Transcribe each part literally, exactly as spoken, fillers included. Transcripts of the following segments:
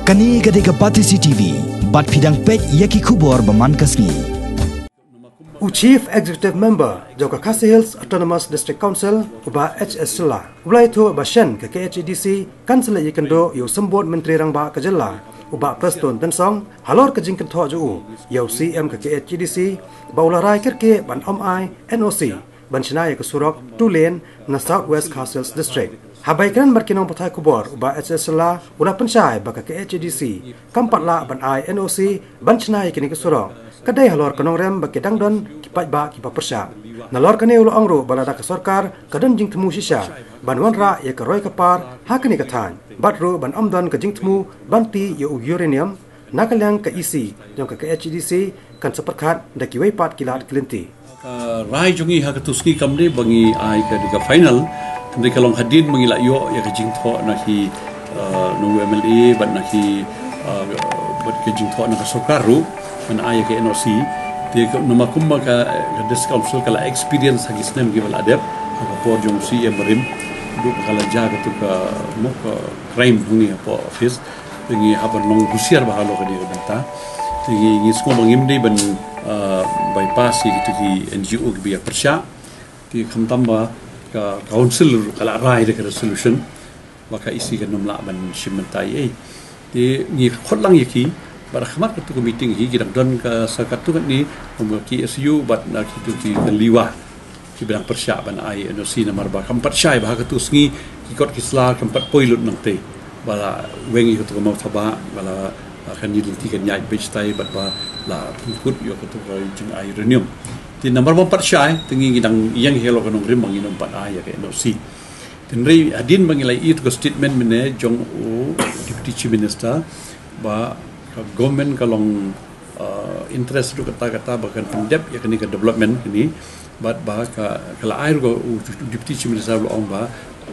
Kane ka dei ka Batesi T V, bad phi dang peit ïa ki khubor ba man ka sngi. U Chief Executive Member jong ka Khasi Hills Autonomous District Council, u Bah H S Shylla, u la ïathuh ba shen ka K H A D C kan sa leit ïakynduh ïa u Symbud Myntri Rangbah ka jylla, u Bah Prestone Tynsong, halor ka jingkynthoh jong u ïa u C M ka K H A D C, ba u la rai kyrkieh ban ym ai N O C ban shna ïa ka surok two lane na South West Khasi Hills District. Haba ïakren bad ki nongpathai khubor, u Bah H S Shylla u la pynshai ba ka K H A D C kam pat lah ban ai N O C ban shna ïa kane ka surok, ka dei halor ka nongrem ba ki dang don ki paidbah kiba pyrshah. Nalor kane u la ong ruh ba lada ka sorkar ka don jingthmu shisha ban wanrah ïa ka roi ka par ha kane ka thaiñ, bad ruh ban ym don ka jingthmu ban tih ïa u uranium, na ka liang ka E C jong ka K H A D C kan sa pyrkhat da kiwei pat ki lad ki lynti. Ka rai jong ngi ha katu ka sngi kam dei ba ngi ai ka dei ka final, hynrei ka long hadien ba ngi la ïoh ïa ka jingthoh na ki, uh, na u M L A bad na ki, uh, bad ka jingthoh na ka sorkar ruh ban ai ïa ka N O C. Te ka, namar kumba ka, ka District Council ka la experience ha ki snem kiba la dep ha ka por jong u C M barim, duh ba ka la jia katu ka, mo, ka crime hangne hapoh office. Te ngi hap ban long husiar bha halor kane ka bynta. Te ngi, ngi sngew ba ngim dei ban, uh, bypass ïa kitu ki N G O kiba ïa pyrshah. Te khamtam ba ka council ka la rai da ka resolution ba ka E C kan ym lah ban shim bynta ei ei. Te ngi khot lang ïa ki, bad ha khmat katu ka meeting hi ki dang don ka sa katu katne, kum ka K S U bad na kitu ki ka Liwa, kiba dang pyrshah ban ai N O C namar ba kam pat shai bha ha katu ka sngi, ki kot ki sla kam pat poi lut nangtei. Ba la weng ïa katu ka mawthabah, ba la, ah, kan ïa lynti kan ïaid beit shatai bad ba la pynkut ïa katu ka jingai uranium. Te namar ba ym pat shai, te ngi, ngi dang ïeng halor ka nongrim ba ngin ym pat ai ïa ka N O C. Te hynrei hadien ba ngi la ïoh ïa katu ka statement mynne jong u Deputy Chief Minister ba ka government ka long, uh, interest ruh kata kata ba kan pyndep ïa kane ka development kane, bad ba ka, ka la ai ruh ka u Deputy Chief Minister u la ong ba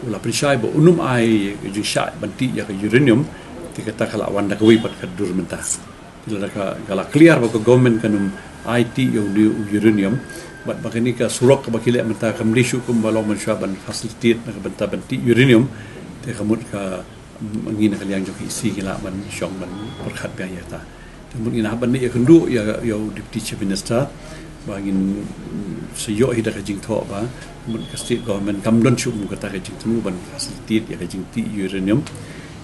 u la pynshai ba un ym ai jingshah ban tih ïa ka uranium, te kata ka la wan da kawei pat ka dur mynta. Te lada ka, ka la clear ba ka government kan ym ai tih ïa u uranium, bad ba kane ka surok kaba ki leh mynta kam dei shuh kumba long mynshuwa ban facilitate na ka bynta ban tih uranium, te ka mut ka, mm, ngi na ka liang jong ka E C ngi lah ban shong ban pyrkhat biang ïa kata. Te mut ngin hap ban leit ïakynduh ïa, ïa u Deputy Chief Minister ba ngin, mm, sa ïoh hi da ka jingthoh ba mut ka state government kam don shuh kum kata ka jingthmu ban facilitate ïa ka jingtih uranium.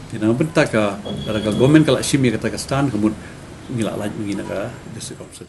Te na bynta ka, lada ka government ka la shim ïa kata ka stand ka mut ngi la lait ma ngi na ka District Council.